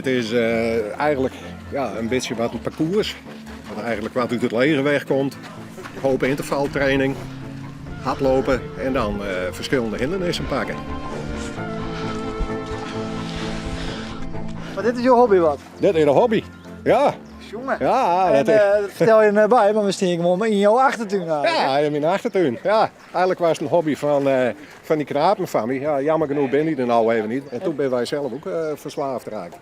dit is eigenlik ja, in bytsje wat in parkoers. Wat eigenlik wat út it leger wegkomt. Hoop yntervaltraining, hardlopen en dan ferskillende hindernissen pakke. Maar dit is jo hobby wat? Dit is de hobby, ja. Jonge. Ja, En dat is... dat fertel je net by, mar we stean gewoan yn jo achtertún eigentlik. Ja, yn myn achtertún. Ja, eigenlik was it in hobby fan, fan dy knapen fan my. Ja, jammer genoeg bin dy der no even niet. En toen bin wy self ook ferslaafd raakt.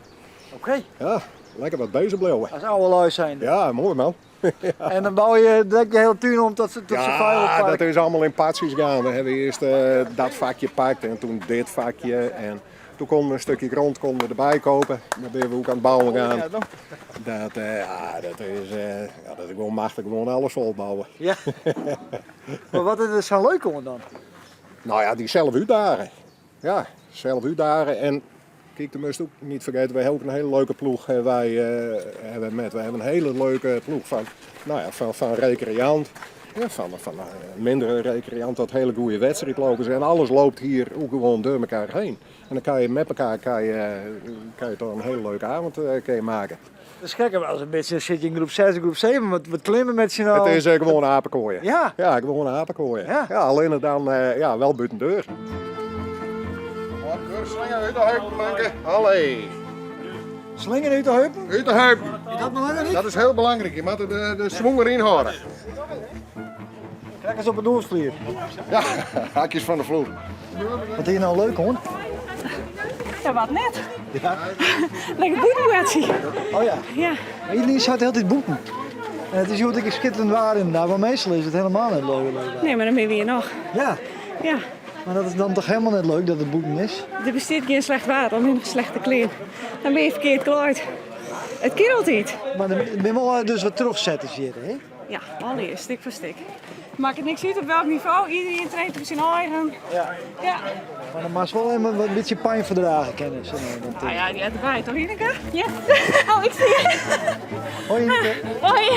Oké. Ja, lekker wat bezig bliuwe. As oude lui zijnde. Ja, moai man. En dan bou je direkt je hele tún om tot, tot Ja, dat is allemaal in partsjes gaan. We hebben eerst dat vakje pakt en toen dit vakje. En toen konden we een stukje grond konden we erbij kopen. Dan ben we ook aan het bouwen gaan. Dat, ja, dat is, ja, dat is gewoon machtig, gewoon alles volbouwen. Ja. Maar wat is er zo leuk om dan? Nou ja, die zelf uitdagen. Ja, zelf uitdagen. En kijk, dan moest ook niet vergeten, wij hebben ook een hele leuke ploeg hebben wij, hebben met. We hebben een hele leuke ploeg van, nou ja, van recreant. Ja, van mindere recreant tot hele goede wedstrijdlopers. En alles loopt hier ook gewoon door elkaar heen. En dan kan je met elkaar kan je toch een hele leuke avond kan je maken. Dat is gek, wel eens een beetje zit je in groep 6 en groep 7, wat klimmen met z'n allen. Het is gewoon apenkooien. Ja. Ja, gewoon apenkooien. Ja. Ja, alleen dan ja, wel buiten deur. Slinger uit de heupen, Manke. Allee. Slinger uit de heupen? Uit de heupen. Is dat belangrijk? Dat is heel belangrijk. Je moet de swing erin houden. Kijk eens op het doelsvlier. Ja, haakjes van de vloer. Wat is hier nou leuk, hoor? Ja, wat net. Ja. Lekker boetenboertje. Oh ja. Ja. Maar iedereen staat heel tijd boeten. En het is hoe ik schitterend waar inderdaad, maar meestal is het helemaal niet leuk. leuk. Nee, maar dan ben je hier nog. Ja. Ja. Maar dat is dan toch helemaal niet leuk dat het boeten is? Er bestaat geen slecht water, alleen slechte kleren. Dan ben je verkeerd klaaid. Het kan altijd. Maar dan ben je wel dus wat terugzetten hier, hè? Ja, allereerst, stuk voor stuk. Maakt het niks uit op welk niveau, iedereen traint op zijn eigen. Ja. Ja. Maar dan mag ze wel even een beetje pijn verdragen kennen. Zo, nou, dat, Nou ja, die let erbij, toch Ineke? Ja. Oh, ik zie je. Hoi Ineke. Hoi.